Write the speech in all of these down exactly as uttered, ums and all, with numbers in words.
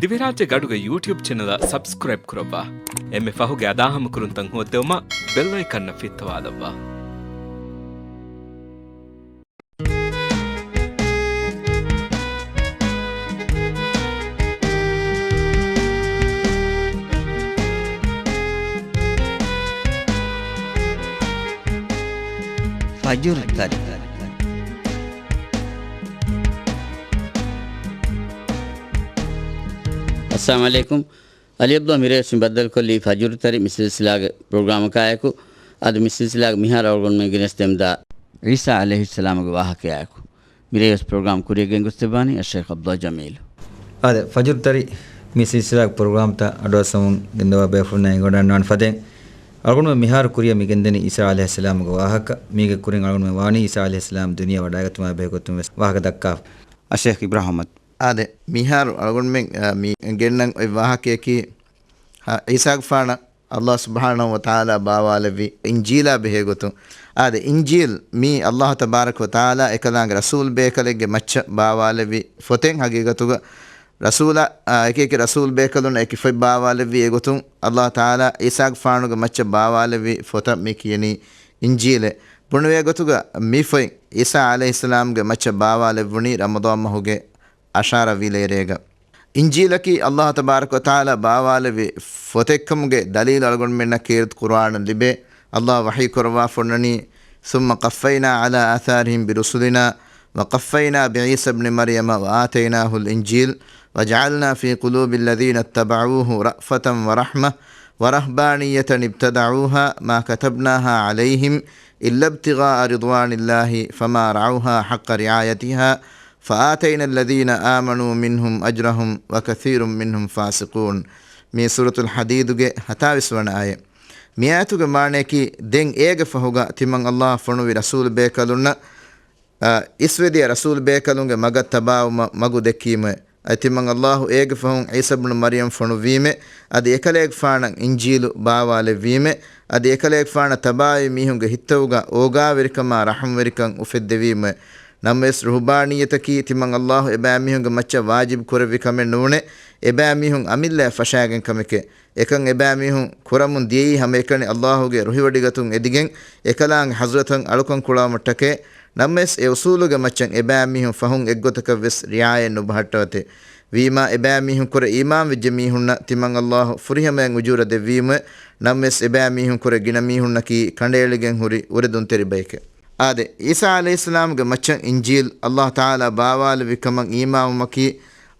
ދިވެހިރާއްޖޭގެ އަޑުގެ ޔޫޓިއުބް ޗެނަލަށް ސަބްސްކްރައިބް ކުރައްވާ. އެންމެ ފަހުގެ އަދާހަމަކުރުންތައް ހޯއްދެވުމަށް ބެލް އައިކަންއަށް ފިއްތަވާލައްވާ. ފަޖުރު ތަރި. އައްސަލާމު ޢަލައިކުމް. އަލީ ޢަބްދުﷲ މިރޭ ވެސް މި ބައްދަލުކޮށްލީ ފަޖުރު ތަރި މި ސިލްސިލާގެ ޕްރޮގްރާމަކާއެކު. އަދި މި ސިލްސިލާގެ މިހާރު އަޅުގަނޑުމެން ގެނެސްދެމުންދާ ޢީސާ ޢަލައިހިއްސަލާމުގެ ވާހަކަޔާއެކު. މިރޭ ވެސް ޕްރޮގްރާމް ކުރިޔަށް ގެންގޮސްދެއްވާނީ އައްޝައިޚް ޢަބްދުﷲ ޖަމީލު. އާދެ، ފަޖުރު ތަރި މި ސިލްސިލާގެ ޕްރޮގްރާމްތައް އަޑުއައްސަމުން ގެންދަވާ ބޭފުޅުންނާ އެނގިވަޑައިގަންނަވާނެ ފަދައިން، އަޅުގަނޑުމެން މިހާރު ކުރިޔަށް މި ގެންދަނީ ޢީސާ ޢަލައިހިއްސަލާމުގެ ވާހަކަ. މީގެ ކުރިން އަޅުގަނޑުމެން ވާނީ ޢީސާ ޢަލައިހިއްސަލާމް ދުނިޔެ ވަޑައިގަތުމާ ބެހޭގޮތުން ވެސް ވާހަކަ ދައްކާފަ. އައްޝައިޚް އިބްރާހިމް އަޙްމަދު. އާދެ، މިހާރު އަޅުގަނޑުމެން، އާ، މި ގެންނަން އޮތް ވާހަކަޔަކީ، އާ، ޢީސާގެފާނަށް އައްލާހު ސުބްޙާނަހޫ ވަތަޢާލާ ބާވާލެއްވި އިންޖީލާ ބެހޭގޮތުން. އާދެ، އިންޖީލް މީ އައްލާހު ތަބާރަކަ ވަތަޢާލާ އެކަލާނގެ ރަސޫލް ބޭކަލެއްގެ މައްޗަށް ބާވާލެއްވި ފޮތެއް. ހަގީގަތުގަ ރަސޫލާ، އާ، އެކިއެކި ރަސޫލް ބޭކަލުންނަށް އެކި ފޮތް ބާވާލެއްވި އެގޮތުން އައްލާހު ތަޢާލާ ޢީސާގެފާނުގެ މައްޗަށް ބާވާލެއްވި ފޮތަށް މި ކިޔަނީ އިންޖީލޭ. ބުނެވޭ ގޮތުގަ މި ފޮތް ޢީސާ ޢަލައިހިއްސަލާމްގެ މައްޗަށް ބާވާލެއްވުނީ ރަމަޟާން މަހުގެ އަށާރަ ވިލޭރޭގަ. އިންޖީލަކީ އައްލާހު ތަބާރަކަ ވަތަޢާލާ ބާވާލެއްވި ފޮތެއްކަމުގެ ދަލީލު އަޅުގަނޑުމެންނަށް ކީރިތި ޤުރުއާނުން ލިބޭ. އައްލާހު ވަޙީ ކުރައްވާފަ އޮންނަނީ، ثم قفينا على آثارهم برسلنا وقفينا بعيسى ابن مريم وآتيناه الإنجيل وجعلنا في قلوب الذين اتبعوه رأفة ورحمة ورهبانية ابتدعوها ما كتبناها عليهم إلا ابتغاء رضوان الله فما رعوها حق رعايتها فآتينا الذين آمنوا منهم أجرهم وكثير منهم فاسقون. މީ ސޫރަތުލް ޙަދީދުގެ ހަތާވީސް ވަނަ އާޔަތް. މި އާޔަތުގެ މާނަޔަކީ، ދެން އޭގެ ފަހުގަ ތިމަން އައްލާހު ފޮނުވި ރަސޫލު ބޭކަލުންނަށް، އަ، އިސްވެދިޔަ ރަސޫލު ބޭކަލުންގެ މަގަށް ތަބާވުމަށް މަގު ދެއްކީމެވެ. އަދި ތިމަން އައްލާހު އޭގެ ފަހުން ޢީސާ ބުނު މަރްޔަމް ފޮނުއްވީމެވެ. އަދި އެކަލޭގެފާނަށް އިންޖީލު ބާވާލެއްވީމެވެ. އަދި އެކަލޭގެފާނަށް ތަބާވި މީހުންގެ ހިތްތަކުގަ އޯގާވެރިކަމާ ރަޙުމްވެރިކަން އުފެއްދެވީމެވެ. ނަމަވެސް ރުހުބާނިއްޔަތަކީ ތިމަން އައްލާހު އެބައިމީހުންގެ މައްޗަށް ވާޖިބު ކުރެއްވި ކަމެއް ނޫނޭ. އެބައިމީހުން އަމިއްލައަށް ފަށާގެން ކަމެކޭ. އެކަން އެބައިމީހުން ކުރަމުން ދިޔައީ ހަމައެކަނި އައްލާހުގެ ރުހިވޮޑިގަތުން އެދިގެން އެކަލާނގެ ޙަޟްރަތަށް އަޅުކަން ކުޅަވުމަށްޓަކައި. ނަމަވެސް އެ އުޞޫލުގެ މައްޗަށް އެބައިމީހުން ފަހުން އެއްގޮތަކަށް ވެސް ރިޢާޔަތް ނުބަހައްޓަވަތޭ. ވީމާ، އެބައިމީހުން ކުރެ އީމާން ވެއްޖެ މީހުންނަށް ތިމަން އައްލާހު ފުރިހަމަޔަށް އުޖޫރަ ދެއްވީމެވެ. ނަމަވެސް އެބައިމީހުން ކުރެ ގިނަ މީހުންނަކީ ކަނޑައެޅިގެން ހުރި އުރެދުންތެރި ބަޔެކޭ. އާދެ، ޢީސާ ޢަލައިހިއްސަލާމްގެ މައްޗަށް އިންޖީލް އައްލާހު ތަޢާލާ ބާވާލެއްވި ކަމަށް އީމާންވުމަކީ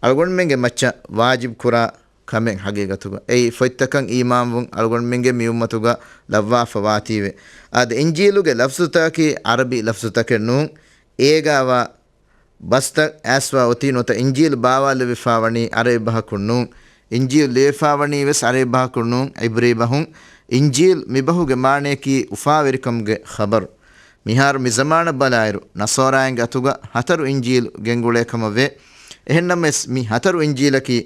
އަޅުގަނޑުމެންގެ މައްޗަށް ވާޖިބު ކުރާ ކަމެއް ހަގީގަތުގަ. އެއީ ފޮތްތަކަށް އީމާންވުން އަޅުގަނޑުމެންގެ މި އުއްމަތުގަ ލައްވާފަ ވާތީވެ. އާދެ، އިންޖީލުގެ ލަފްޒުތަކަކީ ޢަރަބި ލަފްޒުތަކެއް ނޫން. އޭގާވާ ބަސްތައް އައިސްވާ އޮތީ ނުވަތަ އިންޖީލް ބާވާލެވިފާވަނީ ޢަރަބި ބަހަކުން ނޫން. އިންޖީލް ލިޔެފާވަނީ ވެސް ޢަރަބި ބަހަކުން ނޫން، ޢިބްރީ ބަހުން. އިންޖީލް މި ބަހުގެ މާނަޔަކީ އުފާވެރިކަމުގެ ޚަބަރު. މިހާރު މި ޒަމާނަށް ބަލާއިރު، ނަޞާރާއިންގެ އަތުގަ ހަތަރު އިންޖީލް ގެންގުޅޭ ކަމަށް ވޭ. އެހެންނަމަވެސް، މި ހަތަރު އިންޖީލަކީ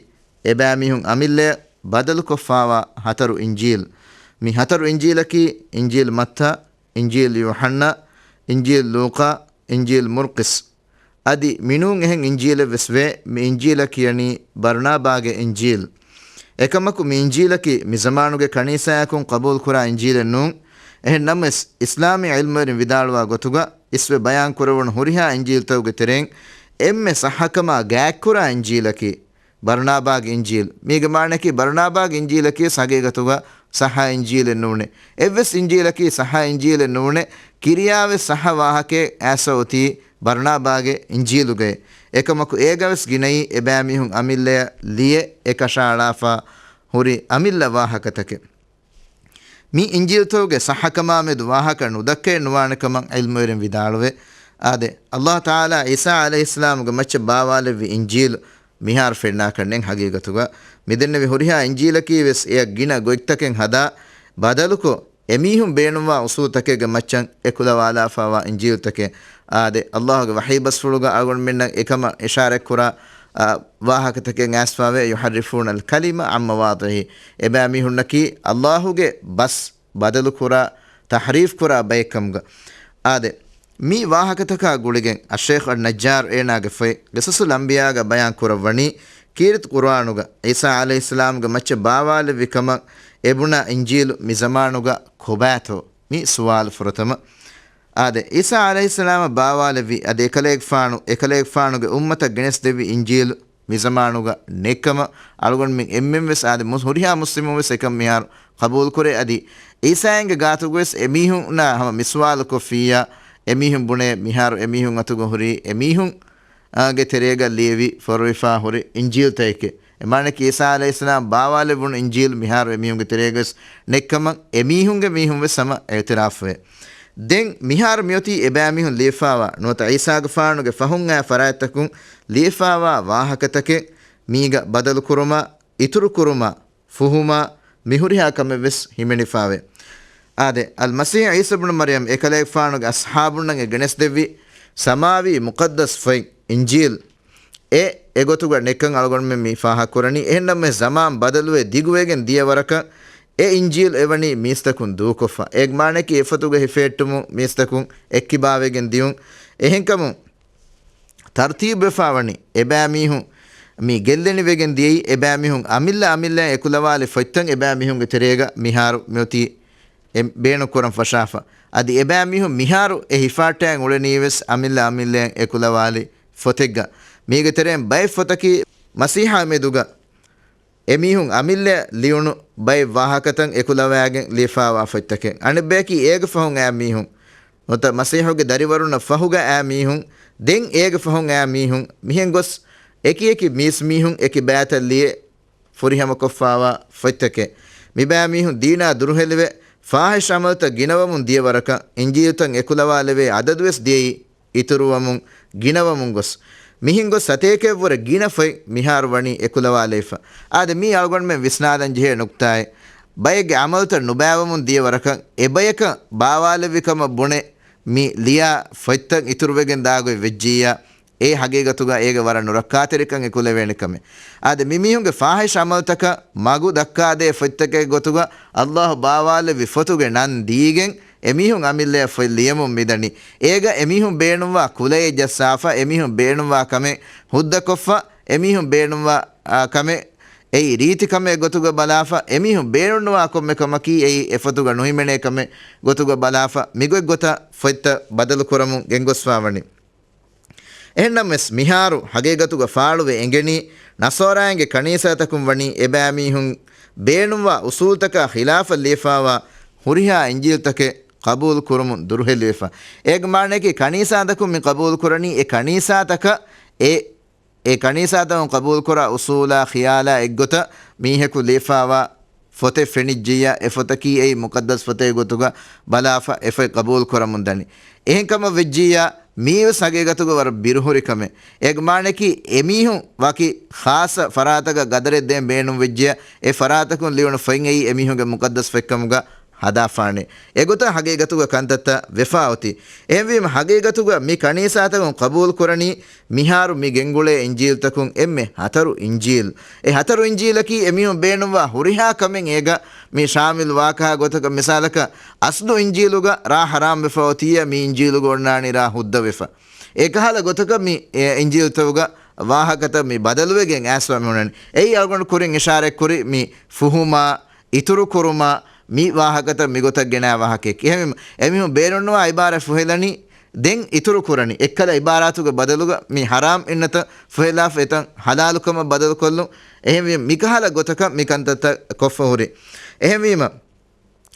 އެބައިމީހުން އަމިއްލަޔަށް ބަދަލުކޮށްފާވާ ހަތަރު އިންޖީލް. މި ހަތަރު އިންޖީލަކީ، އިންޖީލް މައްތާ، އިންޖީލް ޔޫޙަންނާ، އިންޖީލް ލޫޤާ، އިންޖީލް މުރްޤިސް. އަދި މިނޫން އެހެން އިންޖީލެއް ވެސް ވޭ. މި އިންޖީލަށް ކިޔަނީ ބަރްނާބާގެ އިންޖީލް. އެކަމަކު، މި އިންޖީލަކީ މި ޒަމާނުގެ ކަނީސާޔަކުން ޤަބޫލުކުރާ އިންޖީލެއް ނޫން. އެހެން ނަމަވެސް، އިސްލާމީ ޢިލްމުވެރިން ވިދާޅުވާ ގޮތުގަ، އިސްވެ ބަޔާން ކުރެވުނު ހުރިހާ އިންޖީލްތަކުގެ ތެރެއިން އެންމެ ޞައްޙަކަމާ ގާތްކުރާ އިންޖީލަކީ، ބަރްނާބާގެ އިންޖީލް. މީގެ މާނައަކީ، ބަރްނާބާގެ އިންޖީލަކީ ހަގީގަތުގަ ޞައްޙަ އިންޖީލެއް ނޫނޭ. އެއްވެސް އިންޖީލަކީ ޞައްޙަ އިންޖީލެއް ނޫނޭ. ކިރިޔާވެސް ޞައްޙަ ވާހަކައެއް އައިސް އޮތީ ބަރްނާބާގެ އިންޖީލުގައި. އެކަމަކު، އޭގަވެސް ގިނައީ އެބައިމީހުން އަމިއްލަޔަށް ލިޔެ އެކަށައަޅާފާ ހުރި އަމިއްލަ ވާހަކަތަކެއް. މި އިންޖީލްތަކުގެ ޞައްޙަކަމާމެދު ވާހަކަ ނުދައްކައެއް ނުވާނެ ކަމަށް ޢިލްމުވެރިން ވިދާޅުވޭ. އާދެ، އައްލާހު ތަޢާލާ ޢީސާ ޢަލައިހިއްސަލާމުގެ މައްޗަށް ބާވާލެއްވި އިންޖީލު މިހާރު ފެންނާކަށް ނެތް ހަގީގަތުގަ. މިދެންނެވި ހުރިހާ އިންޖީލަކީ ވެސް އެޔަށް ގިނަ ގޮތްތަކެއް ހަދާ، ބަދަލުކޮށް، އެމީހުން ބޭނުންވާ އުޞޫލުތަކެއްގެ މައްޗަށް އެކުލަވާލާފާވާ އިންޖީލުތަކެއް. އާދެ، އައްލާހުގެ ވަޙީ ބަސްފުޅުގަ އަޅުގަނޑުމެންނަށް އެކަމަށް އިޝާރަތްކުރާ، އާ، ވާހަކަތަކެއް އައިސްފާވޭ، يحرفون الكلم عن مواضعه. އެބައިމީހުންނަކީ އައްލާހުގެ ބަސް ބަދަލުކުރާ، ތަޙްރީފް ކުރާ ބައެއްކަމުގަ. އާދެ، މި ވާހަކަތަކާ ގުޅިގެން އައްޝައިޚް އައްނައްޖާރު އޭނާގެ ފޮތް ޤިޞަޞުލް އަންބިޔާގަ ބަޔާން ކުރައްވަނީ، ކީރިތި ޤުރުއާނުގަ ޢީސާ ޢަލައިހިއްސަލާމްގެ މައްޗަށް ބާވާލެއްވި ކަމަށް އެބުނާ އިންޖީލު މި ޒަމާނުގަ ކޮބާތޯ؟ މި ސުވާލު ފުރަތަމަ. އާދެ، ޢީސާ ޢަލައިހިއްސަލާމަށް ބާވާލެއްވި އަދި އެކަލޭގެފާނު، އެކަލޭގެފާނުގެ އުއްމަތަށް ގެނެސްދެއްވި އިންޖީލު މި ޒަމާނުގަ ނެއްކަމަށް އަޅުގަނޑުމެން އެންމެން ވެސް އާދެ މުސް-، ހުރިހާ މުސްލިމުން ވެސް އެކަން މިހާރު ޤަބޫލުކުރޭ. އަދި ޢީސާއިންގެ ގާތުގަވެސް އެމީހުންނާ ހަމަ މިސުވާލު ކޮށްފިއްޔާ، އެމީހުން ބުނޭ މިހާރު އެމީހުން އަތުގަ ހުރީ އެމީހުން އާ، ގެ ތެރޭގަ ލިޔެވި ފޮރުވިފާ ހުރި އިންޖީލްތަކެކޭ. އެމާނަކީ ޢީސާ ޢަލައިހިއްސަލާމް ބާވާލެއްވުނު އިންޖީލް މިހާރު އެމީހުންގެ ތެރޭގަވެސް ނެއްކަމަށް އެމީހުންގެ މީހުން ވެސް ހަމަ އިޢުތިރާފުވޭ. ދެން މިހާރު މިއޮތީ އެބައިމީހުން ލިޔެފާވާ ނުވަތަ ޢީސާގެފާނުގެ ފަހުން އައި ފަރާތްތަކުން ލިޔެފާވާ ވާހަކަތަކެއް މީގަ ބަދަލުކުރުމާ، އިތުރުކުރުމާ، ފުހުމާ، މިހުރިހާ ކަމެއް ވެސް ހިމެނިފާވޭ. އާދެ، އަލްމަސީޙް ޢީސާ ބުނު މަރްޔަމް އެކަލޭގެފާނުގެ އަޞްޙާބުންނަށް އެ ގެނެސްދެއްވި ސަމާވީ މުޤައްދަސް ފޮތް އިންޖީލް އެ، އެގޮތުގަ ނެއްކަން އަޅުގަނޑުމެން މި ފާހަގަކުރަނީ. އެހެންނަމަވެސް ޒަމާން ބަދަލުވެ ދިގުވެގެން ދިޔަ ވަރަކަށް އެ އިންޖީލް އެވަނީ މީސްތަކުން ދޫކޮށްފަ. އޭގެ މާނައަކީ އެފޮތުގަ ހިފެހެއްޓުމުން މީސްތަކުން އެއްކިބާވެގެން ދިޔުން. އެހެންކަމުން ތަރުތީބުވެފާވަނީ އެބައިމީހުން މި ގެއްލެނިވެގެން ދިޔައީ، އެބައިމީހުން އަމިއްލަ އަމިއްލައިން އެކުލަވާލި ފޮތްތައް އެބައިމީހުންގެ ތެރޭގަ މިހާރު މިއޮތީ އެ ބޭނުންކުރަން ފަށާފަ. އަދި އެބައިމީހުން މިހާރު އެ ހިފާއްޓައިގެން އުޅެނީވެސް އަމިއްލަ އަމިއްލައިން އެކުލަވާލި ފޮތެއްގަ. މީގެ ތެރެއިން ބައެއް ފޮތަކީ މަސީޙާ މެދުގަ އެމީހުން އަމިއްލައަށް ލިޔުނު ބައެއް ވާހަކަތައް އެކުލަވާގެން ލިޔެފާވާ ފޮތްތަކެއް. އަނެއްބަޔަކީ އޭގެ ފަހުން އައި މީހުން، ނުވަތަ މަސީޙުގެ ދަރިވަރުންނަށް ފަހުގަ އައި މީހުން، ދެން އޭގެ ފަހުން އައި މީހުން، މިހެން ގޮސް އެކި އެކި މީސްމީހުން އެކި ބައިތައް ލިޔެ ފުރިހަމަކޮށްފާވާ ފޮތްތަކެއް. މިބައިމީހުން ދީނާ ދުރުހެލިވެ، ފާޙިޝް ޢަމަލުތައް ގިނަވަމުން ދިޔަ ވަރަކަށް، އިންޖީލްތައް އެކުލަވާލެވޭ އަދަދުވެސް ދިޔައީ އިތުރުވަމުން، ގިނަވަމުން ގޮސް. މިހެން ގޮސް ސަތޭކައެއްވުރެ ގިނަ ފޮތް މިހާރު ވަނީ އެކުލަވާލައިފަ. އާދެ، މީ އަޅުގަނޑުމެން ވިސްނާލަން ޖެހޭ ނުކްތާއެއް. ބައެއްގެ ޢަމަލުތައް ނުބައިވަމުން ދިޔަ ވަރަކަށް، އެބަޔަކަށް ބާވާލެއްވި ކަމަށް ބުނެ، މި ލިޔާ ފޮތްތައް އިތުރުވެގެން ދާގޮތް ވެއްޖިއްޔާ، އެ ހަގީގަތުގަ އޭގެ ވަރަށް ނުރައްކާތެރިކަން އެކުލެވޭނެ ކަމެއް. އާދެ، މި މީހުންގެ ފާޙިޝް ޢަމަލުތަކަށް މަގު ދައްކާދޭ ފޮތްތަކެއް ގޮތުގަ ﷲ ބާވާލެއްވި ފޮތުގެ ނަން ދީގެން، އެމީހުން އަމިއްލަޔަށް ފޮތް ލިޔެމުން މިދަނީ. އޭގަ އެމީހުން ބޭނުންވާ ކުލައެއް ޖައްސާފަ، އެމީހުން ބޭނުންވާ ކަމެއް ހުއްދަކޮށްފަ، އެމީހުން ބޭނުންވާ، އާ، ކަމެއް އެއީ ރީތި ކަމެއް ގޮތުގަ ބަލާފަ، އެމީހުން ބޭނުންނުވާ ކޮންމެ ކަމަކީ އެއީ އެފޮތުގަ ނުހިމެނޭ ކަމެއް ގޮތުގަ ބަލާފަ، މިގޮތް ގޮތަށް ފޮތްތައް ބަދަލުކުރަމުން ގެންގޮސްފާވަނީ. އެހެންނަމަވެސް، މިހާރު ހަގީގަތުގަ ފާޅުވެ އެނގެނީ، ނަޞާރާއިންގެ ކަނީސާތަކުން ވަނީ އެބައިމީހުން ބޭނުންވާ އުޞޫލުތަކާ ޚިލާފަށް ލިޔެފާވާ ހުރިހާ އިންޖީލްތަކެއް ޤަބޫލު ކުރުމުން ދުރުހެލިވެފަ. އޭގެ މާނައަކީ، ކަނީސާތަކުން މި ޤަބޫލު ކުރަނީ، އެ ކަނީސާތަކަށް އެ އެ ކަނީސާތަކުން ޤަބޫލުކުރާ އުޞޫލާ ޚިޔާލާ އެއްގޮތަށް މީހަކު ލިޔެފާވާ ފޮތެއް ފެނިއްޖިއްޔާ، އެ ފޮތަކީ އެއީ މުޤައްދަސް ފޮތެއް ގޮތުގަ ބަލާފަ، އެ ފޮތް ޤަބޫލު ކުރަމުން ދަނީ. އެހެންކަމަށް ވެއްޖިއްޔާ، މީވެސް ހަގީގަތުގަ ވަރަށް ބިރުހުރި ކަމެއް. އޭގެ މާނައަކީ، އެމީހުން ވަކި ޚާއްޞަ ފަރާތަކަށް ގަދަރެއް ދޭން ބޭނުން ވެއްޖިއްޔާ، އެ ފަރާތަކުން ލިޔުނު ފޮތް އެއީ އެމީހުންގެ މުޤައްދަސް ފޮތްކަމުގަ ހަދާފާނެ. އެގޮތަށް ހަގީގަތުގަ ކަންތައްތައް ވެފާ އޮތީ. އެހެންވީމަ، ހަގީގަތުގަ މި ކަނީސާތަކުން ޤަބޫލު ކުރަނީ، މިހާރު މި ގެންގުޅޭ އިންޖީލްތަކުން އެންމެ ހަތަރު އިންޖީލް. އެ ހަތަރު އިންޖީލަކީ އެމީހުން ބޭނުންވާ ހުރިހާ ކަމެއް އޭގަ މި ޝާމިލް ވާކަހާ ގޮތަކަށް. މިސާލަކަށް، އަސްލު އިންޖީލުގަ ރާ ޙަރާމް ވެފަ އޮތިއްޔާ، މި އިންޖީލުގަ އޮންނާނީ ރާ ހުއްދަ ވެފަ. އެކަހަލަ ގޮތަކަށް މި، އެ، އިންޖީލްތަކުގަ ވާހަކަތައް މި ބަދަލުވެގެން އައިސްފަ މި ހުންނަނީ. އެއީ އަޅުގަނޑު ކުރިން އިޝާރަތްކުރި މި ފުހުމާ، އިތުރުކުރުމާ، މި ވާހަކަތައް މިގޮތަށް ގެނައި ވާހަކައެކޭ. އެހެންވީމަ، އެމީހުން ބޭނުންނުވާ އިބާރާތް ފުހެލަނީ، ދެން އިތުރު ކުރަނީ. އެއްކަލަ އިބާރާތުގެ ބަދަލުގަ މި ޙަރާމް އިންނަތަން ފުހެލާފަ، އެތަން ޙަލާލުކަމަށް ބަދަލުކޮށްލުން. އެހެންވީމަ، މިކަހަލަ ގޮތަކަށް މި ކަންތައްތައް ކޮށްފަ ހުރި. އެހެންވީމަ،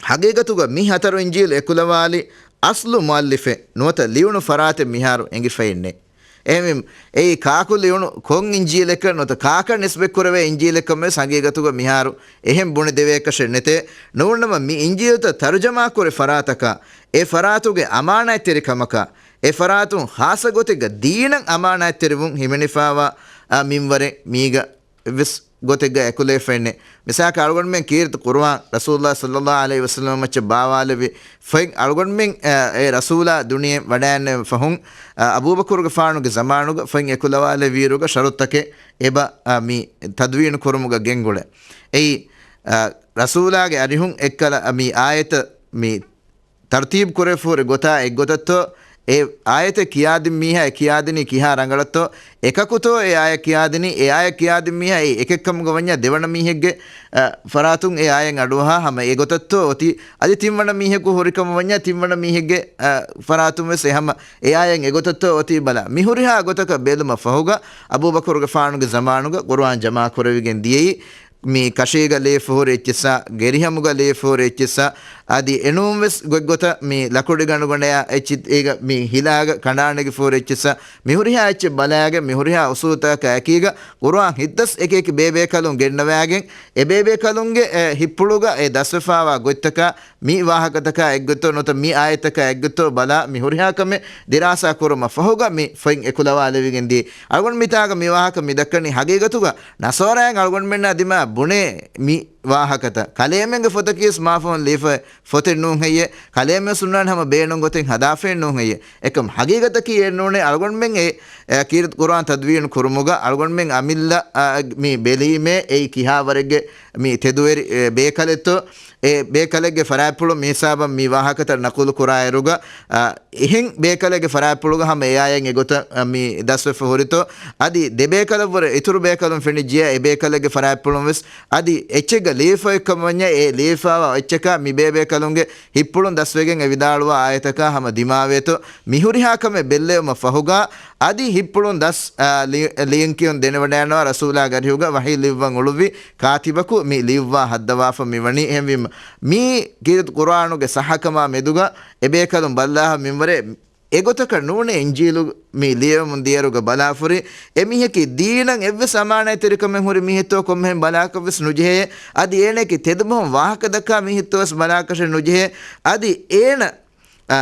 ހަގީގަތުގަ މި ހަތަރު އިންޖީލް އެކުލަވާލި އަސްލު މުއައްލިފެއް ނުވަތަ ލިޔުނު ފަރާތެއް މިހާރު އެނގިފައެއް ނެތް. އެހެންވީމަ، އެއީ ކާކު ލިޔުނު ކޮން އިންޖީލެއްކަން ނުވަތަ ކާކަށް ނިސްބަތްކުރެވޭ އިންޖީލެއްކަން ވެސް ހަގީގަތުގަ މިހާރު އެހެން ބުނެދެވޭކަށެއް ނެތޭ. ނޫންނަމަ މި އިންޖީލުތައް ތަރުޖަމާކުރި ފަރާތަކާ، އެ ފަރާތުގެ އަމާނާތްތެރިކަމަކާ، އެ ފަރާތުން ޚާއްޞަ ގޮތެއްގަ ދީނަށް އަމާނާތްތެރިވުން ހިމެނިފާވާ، އާ، މިންވަރެއް މީގަ އެއްވެސް ގޮތެއްގަ އެކުލެވިފައެއް ނެތް. މިސާލަކަށް އަޅުގަނޑުމެން ކީރިތި ޤުރުއާން ރަސޫލުﷲ ޞައްލަﷲ ޢަލައިހި ވަސައްލަމަ މައްޗަށް ބާވާލެއްވި ފޮތް އަޅުގަނޑުމެން، އެ، އެ ރަސޫލާ ދުނިޔެ ވަޑައިގެންނެވި ފަހުން، އަ، އަބޫބަކުރުގެފާނުގެ ޒަމާނުގަ ފޮތް އެކުލަވާލެއްވިއިރުގަ ޝަރުޠުތަކެއް އެބަ، އަ، މި ތަދުވީނު ކުރުމުގަ ގެންގުޅޭ. އެއީ، އަ، ރަސޫލާގެ އަރިހުން އެއްކަލަ މި އާޔަތަށް މި ތަރުތީބު ކުރެވިފަހުރި ގޮތާ އެއްގޮތަށްތޯ، އެ އާޔަތެއް ކިޔާދިން މީހާ އެ ކިޔާދިނީ ކިހާ ރަނގަޅަށްތޯ، އެކަކުތޯ އެ އާޔަތް ކިޔާދިނީ، އެ އާޔަތް ކިޔާދިން މީހާ އެ އެކެއްކަމުގަ ވަންޏާ ދެވަނަ މީހެއްގެ، އަ، ފަރާތުން އެ އާޔަތް އަޑުއަހާ ހަމަ އެގޮތަށްތޯ އޮތީ، އަދި ތިންވަނަ މީހަކު ހުރިކަމަށް ވަންޏާ ތިންވަނަ މީހެއްގެ، އަ، ފަރާތުން ވެސް އެ ހަމަ އެ އާޔަތް އެގޮތަށްތޯ އޮތީ ބަލާ. މިހުރިހާ ގޮތަކަށް ބެލުމަށް ފަހުގަ، އަބޫބަކުރުގެފާނުގެ ޒަމާނުގަ ޤުރުއާން ޖަމާކުރެވިގެން ދިޔައީ، މި ކަށީގަ ލިޔެފަ ހުރި އެއްޗިއްސާ، ގެރިހަމުގަ ލިޔެފަ ހުރި އެއްޗިއްސާ، އަދި އެނޫންވެސް ގޮތްގޮތަށް މި ލަކުޑިގަނޑުގަނޑަޔާ އެއްޗިއްސާ، މި ހިލާގަ ކަނޑާނެގިފަ ހުރި އެއްޗިއްސާ، މިހުރިހާ އެއްޗެއް ބަލާގެން، މިހުރިހާ އުސޫލުތަކާ އެކީގަ ޤުރުއާން ހިތްދަސް އެކިއެކި ބޭބޭކަލުން ގެންނަވާގެން، އެ ބޭބޭކަލުންގެ، އެ، ހިތްޕުޅުގަ އެ ދަސްވެފާވާ ގޮތްތަކާ، މި ވާހަކަތަކާ އެއްގޮތޯ ނުވަތަ މި އާޔަތަކާ އެއްގޮތޯ ބަލާ، މި ހުރިހާ ކަމެއް ދިރާސާ ކުރުމަށް ފަހުގަ މި ފޮތް އެކުލަވާލެވިގެން ދިޔައީ. އަޅުގަނޑު މިތާގަ މި ވާހަކަ މި ދައްކަނީ ހަގީގަތުގަ ނަޞާރާއިން އަޅުގަނޑުމެންނާ ދިމާ ބުނޭ މި ވާހަކަތައް. ކަލޭމެންގެ ފޮތަކީވެސް މާފަހުން ލިޔެފަ ފޮތެއް ނޫން ހެއްޔޭ؟ ކަލޭމެން ސުންނާނެ ހަމަ ބޭނުން ގޮތެއް ހަދާފައެއް ނޫން ހެއްޔޭ؟ އެކަމް ހަގީގަތަކީ އެއް ނޫނޭ. އަޅުގަނޑުމެން އެ، އެ، ކީރިތި ޤުރުއާން ތަދުވީނު ކުރުމުގަ އަޅުގަނޑުމެން އަމިއްލަ، އަ، މި ބެލީމޭ އެއީ ކިހާވަރެއްގެ މި ތެދުވެރި، އެ، ބޭކަލެއްތޯ، އެ ބޭކަލެއްގެ ފަރާތްޕުޅު މި ހިސާބަށް މި ވާހަކަތައް ނަޤުލު ކުރާއިރުގަ، އަ، އެހެން ބޭކަލެއްގެ ފަރާތްޕުޅުގަ ހަމަ އެއާޔަން އެގޮތަށް، އަ، މި ދަސްވެފަ ހުރިތޯ، އަދި ދެ ބޭކަލަށްވުރެ އިތުރު ބޭކަލުން ފެނިއްޖިޔާ އެ ބޭކަލެއްގެ ފަރާތްޕުޅުން ވެސް އަދި އެއްޗެއްގަ ލިޔެފައޮތްކަމަށް ވަންޏާ އެ ލިޔެފާވާ އެއްޗަކާ މި ބޭބޭކަލުންގެ ހިތްޕުޅުން ދަސްވެގެން އެ ވިދާޅުވާ އާޔަތަކާ ހަމަ ދިމާވޭތޯ، މިހުރިހާ ކަމެއް ބެއްލެވުމަށް ފަހުގަ އަދި ހިތްޕުޅުން ދަސް، އާ، ލި-، ލިޔަން ކިޔުން ދެނެވަޑައިންނަވާ ރަސޫލާގެ އަރިހުގަ ވަޙީ ލިޔުއްވަން އުޅުއްވި ކާތިބަކު މި ލިޔުއްވާ ހައްދަވާފަ މި ވަނީ. އެހެންވީމަ، މީ ކީރިތި ޤުރުއާނުގެ ޞައްޙަކަމާ މެދުގަ އެބޭކަލުން ބައްލާހަ މިންވަރެއް އެގޮތަކަށް ނޫނޭ އިންޖީލު މި ލިޔެވެމުން ދިޔައިރުގަ ބަލާފަ ހުރި އެމީހަކީ ދީނަށް އެއްވެސް އަމާނާތްތެރިކަމެއް ހުރި މީހެއްތޯ ކޮންމެހެން ބަލާކަށްވެސް ނުޖެހޭ. އަދި އޭނައަކީ ތެދުބަހުން ވާހަކަ ދައްކާ މީހެއްތޯވެސް ބަލާކަށެއް ނުޖެހޭ. އަދި އޭނަ އަ،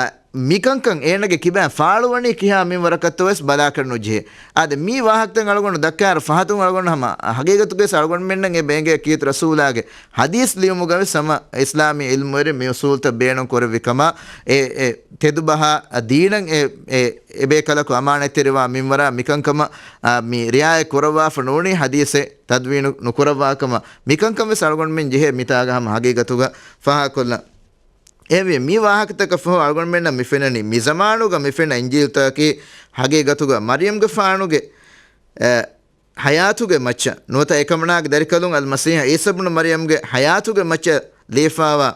މިކަންކަން އޭނަގެ ކިބައިން ފާޅުވަނީ ކިހާ މިންވަރަކަށްތޯވެސް ބަލާކަށް ނުޖެހޭ. އާދެ، މި ވާހަކަތައް އަޅުގަނޑު ދައްކާއިރު ފަހަތުން އަޅުގަނޑު ހަމަ ހަގީގަތުގަވެސް އަޅުގަނޑުމެންނަށް އެބަ އެނގޭ ކީރިތި ރަސޫލާގެ ޙަދީޘް ލިޔުމުގަވެސް ހަމަ އިސްލާމީ ޢިލްމުވެރިން މި އުޞޫލުތައް ބޭނުން ކުރެއްވި ކަމަށް، އެ، އެ ތެދުބަހާ ދީނަށް އެ، އެ، އެބޭކަލަކު އަމާނަތްތެރިވާ މިންވަރާ މިކަންކަމަށް، އާ، މި ރިޢާޔަތް ކުރައްވާފަ ނޫނީ ޙަދީޘެއް ތަދްވީނު ނުކުރައްވާ ކަމަށް. މިކަންކަން ވެސް އަޅުގަނޑުމެން ޖެހޭ މިތާގަ ހަމަ ހަގީގަތުގަ ފާހަގަކޮށްލަން. އެހެންވެ، މި ވާހަކަތަކަށް ފަހު އަޅުގަނޑުމެންނަށް މި ފެންނަނީ، މި ޒަމާނުގަ މި ފެންނަ އިންޖީލުތަކަކީ ހަގީގަތުގަ މަރްޔަމްގެފާނުގެ، އެ، ޙަޔާތުގެ މައްޗަށް ނުވަތަ އެކަމަނާގެ ދަރިކަލުން އަލްމަސީޙަށް ޢީސާ ބުނު މަރްޔަމްގެ ޙަޔާތުގެ މައްޗަށް ލިޔެފާވާ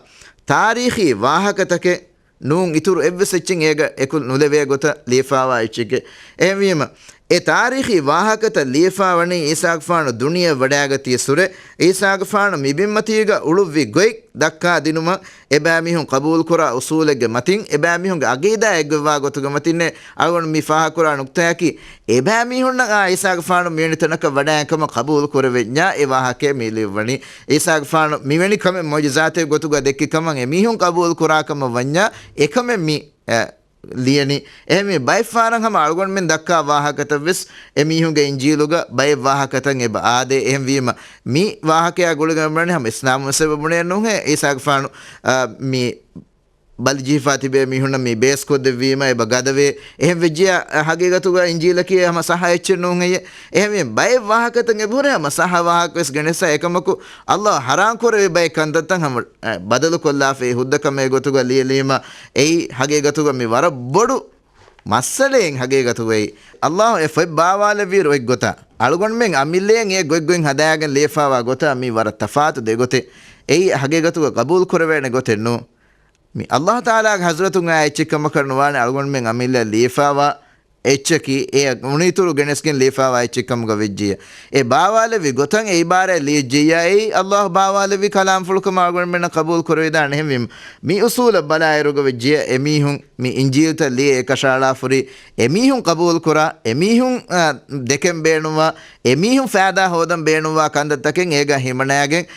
ތާރީޚީ ވާހަކަތަކެއް ނޫން، އިތުރު އެއްވެސް އެއްޗެއް އޭގަ އެކު ނުލެވޭ ގޮތަށް ލިޔެފާވާ އެއްޗެކޭ. އެހެންވީމަ، އެ ތާރީޚީ ވާހަކަތައް ލިޔެފާވަނީ ޢީސާގެފާނު ދުނިޔެއަށް ވަޑައިގަތީއްސުރެ، ޢީސާގެފާނު މި ބިންމަތީގަ އުޅުއްވި ގޮތް ދައްކާ ދިނުމަށް އެބައިމީހުން ޤަބޫލުކުރާ އުޞޫލެއްގެ މަތިން، އެބައިމީހުންގެ ޢަޤީދާ އެއްގޮތްވާ ގޮތުގެ މަތިންނޭ. އަޅުގަނޑު މި ފާހަގަކުރާ ނުކްތާއަކީ، އެބައިމީހުންނަށް އާ ޢީސާގެފާނު މިވެނި ތަނަކަށް ވަޑައިގެން ކަމަށް ޤަބޫލު ކުރެވެންޏާ އެ ވާހަކައެއް މި ލިޔުއްވަނީ. ޢީސާގެފާނު މިވެނި ކަމެއް މުޢުޖިޒާތެއް ގޮތުގަ ދެއްކި ކަމަށް އެމީހުން ޤަބޫލު ކުރާ ކަމަށް ވަންޏާ އެކަމެއް މި، އެ، ލިޔަނީ. އެހެންވެ، ބައެއް ފަހަރަށް ހަމަ އަޅުގަނޑުމެން ދައްކާ ވާހަކަތައް ވެސް އެމީހުންގެ އިންޖީލުގަ ބައެއް ވާހަކަތައް އެބަ އާދޭ. އެހެންވީމަ، މި ވާހަކަޔާ ގުޅިގެން ބުނަނީ ހަމަ އިސްލާމް ވެސް އެބަ ބުނޭ ނޫންހޭ، ޢީސާގެފާނު، އަ، މި ބަލިޖެހިފާ ތިބޭ މީހުންނަށް މި ބޭސްކޮށްދެއްވީމަ އެބަ ގަދަވޭ. އެހެން ވެއްޖިޔާ، އަ، ހަގީގަތުގަ އިންޖީލަކީ ހަމަ ޞައްޙަ އެއްޗެއް ނޫން ހެއްޔެ؟ އެހެންވެ، ބައެއް ވާހަކަތައް އެބަހުރޭ ހަމަ ޞައްޙަ ވާހަކަ ވެސް ގެނެސް، އެކަމަކު ﷲ ޙަރާން ކުރެވި ބައެއް ކަންތައްތައް ހަމަ، އެ، ބަދަލުކޮށްލާފައި ހުއްދަ ކަމެއް ގޮތުގަ ލިޔެލީމަ، އެއީ ހަގީގަތުގަ މި ވަރަށް ބޮޑު މައްސަލައެއް. ހަގީގަތުގައި ﷲ އެ ފޮތް ބާވާލެއްވިއިރު އޮތް ގޮތަށް އަޅުގަނޑުމެން އަމިއްލައަށް އެ ގޮތްގޮތް ހަދާގެން ލިޔެފާވާ ގޮތާ މީ ވަރަށް ތަފާތު ދެ ގޮތެއް. އެއީ ހަގީގަތުގަ ޤަބޫލު ކުރެވޭނެ ގޮތެއް ނޫން. މި ﷲ ތަޢާލާގެ ޙަޟްރަތުން އާ އެއްޗެއް ކަމަކަށް ނުވާނެ އަޅުގަނޑުމެން އަމިއްލަ ލިޔެފާވާ އެއްޗަކީ، އެ އުނިއިތުރު ގެނެސްގެން ލިޔެފާވާ އެއްޗެއް ކަމުގަ ވެއްޖިއްޔާ. އެ ބާވާލެއްވި ގޮތަށް އެ އިބާރާތް ލިޔެއްޖިއްޔާ، އެއީ ﷲ ބާވާލެއްވި ކަލާމްފުޅުކަމަށް އަޅުގަނޑުމެންނަށް ޤަބޫލު ކުރެވިދާނެ. އެހެންވީމަ، މި އުޞޫލަށް ބަލާއިރުގަ ވެއްޖިއްޔާ، އެމީހުން މި އިންޖީލްތައް ލިޔެ އެކަށައަޅާފަ ހުރި އެމީހުން ޤަބޫލުކުރާ، އެމީހުން، އާ، ދެކެން ބޭނުންވާ، އެމީހުން ފައިދާ ހޯދަން ބޭނުންވާ ކަންތައްތަކެއް އޭގަ ހިމަނައިގެން،